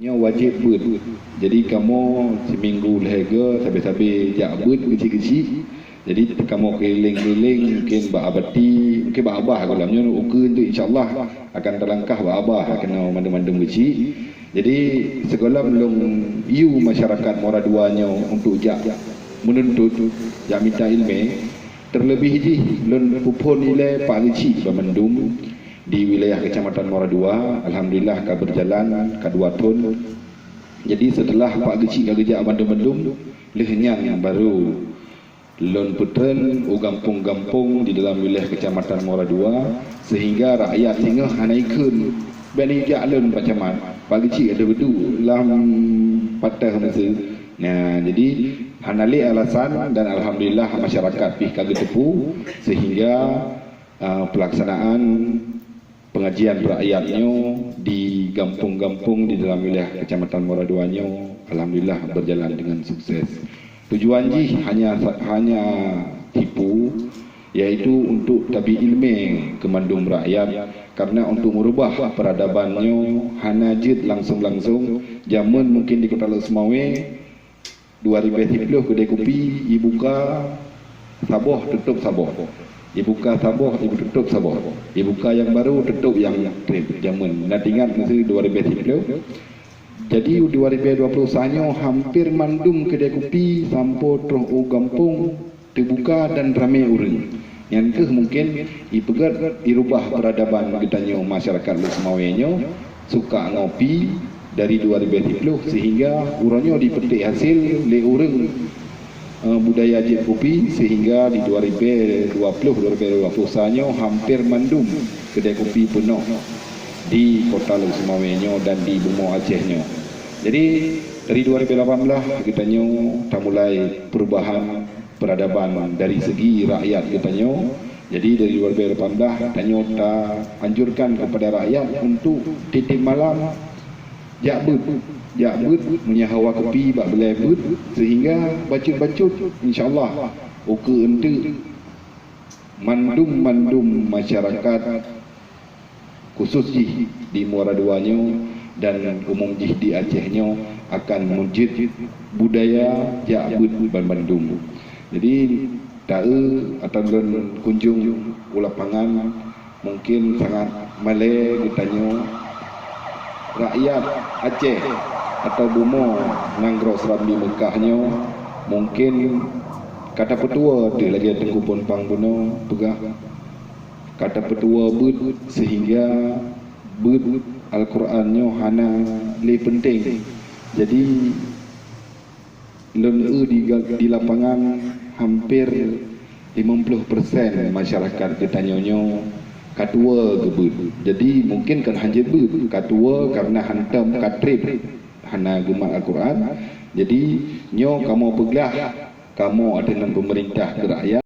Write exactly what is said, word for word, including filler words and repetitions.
Nyoe wajéb beuet. Jadi kamoe siminggu lhèe goe sabe-sabe jak beuet geuchik-geuchik. Jadi kamoe keuliléng-keuliléng, mungken bak Abati, mungken bak Abah gohlom nyoe ukeue tu, insya Allah akan talangkah bak Abah keunoe mandum-mandum geuchik. Jadi sigohlom lôn yue masyarakat Muara Dua nyoe untuk jak meununtut, jak mita ileumèe, terlebih jih lôn peuphon ilèe Pak Geuchik banmandum di wilayah Kecamatan Muara Dua, alhamdulillah ka berjalan ka dua thon. Jadi setelah Pak Geuchik ka geujak bandum-bandum, lheueh nyan baru lôn peutreun u gampông-gampông di dalam wilayah Kecamatan Muara Dua, sehingga rakyat singoh hana ikheun. Bèk neujak lôn Pak Camat, Pak Geuchik ka teubeudôh lam patah meusu. Nah, jadi hana lé alasan dan alhamdulillah masyarakat pih ka geuteupeue sehingga ah, pelaksanaan pengajian rakyat nyoe di gampông-gampông di dalam wilayah Kecamatan Muara Dua nyoe alhamdulillah berjalan dengan sukses. Tujuan jih hanya hanya tipu, yaitu untuk tabi ileumèe keu mandum rakyat, karena untuk merubah peradaban nyoe hana jeuet langsung-langsung. Jameun mungken di Kota Lhokseumawe dua ribèe siplôh keudè kupi ibuka saboh tutôp saboh. Ibuka saboh, ibu tutôp saboh. Ibuka nyang baru tutôp nyang trép jameun. Na ingat masa dua ribèe siplôh. Jadi dua ribèe dua plôh sa nyoe hampir mandum keudè kupi sampoe troh u gampông teubuka dan ramè ureueng. Nyan kheueh mungken ipeugöt irubah peradaban geutanyoe masyarakat Lhokseumawe nyoe suka ngopi dari dua ribèe siplôh sehingga uroe nyoe dipeutik hasil lé ureueng, eh, budaya jép kupi sehingga di dua ribèe dua plôh, dua ribèe dua plôh sa nyoe hampir mandum keudè kupi peunoh di kota Lhokseumawe nyoe dan di bumoe Aceh nyoe. Jadi dari dua ribèe lapan blah geutanyoe tamulai perubahan peradaban dari segi rakyat geutanyoe. Jadi dari dua ribèe lapan blah tanyoe ta anjurkan kepada rakyat untuk tiep-tiep malam jak beuet, jak beuet meunyoe hawa kupi bak beulèe beuet sehingga bacut-bacut insya Allah ukeue eunteuk mandum-mandum masyarakat khusus jih di Muara Dua nyoe dan umum jih di Aceh nyoe akan meujeuet budaya jak beuet banmandum. Jadi taeu atau lôn kunjung u lapangan mungken sangat malèe geutanyoe rakyat Aceh atau bumoe nanggroe Serambi Meukah nyoe mungken ka tapeutuwo teuh lagèe Teungku Phon Pang bunoe peugah. Ka tapeutuwo beuet sehingga beuet Al-Quran nyoe hana lé peunteng. Jadi lôn eu di, di lapangan hampir limong ploh persen masyarakat geutanyoe nyoe ka tuwo geubeuet. Jadi mungken kon hanjeuet beuet, ka tuwo karena hantom ka trép hana geumat Al-Quran. Jadi nyoe kamoe peugah kamoe ateueh nan peumeurintah keu rakyat.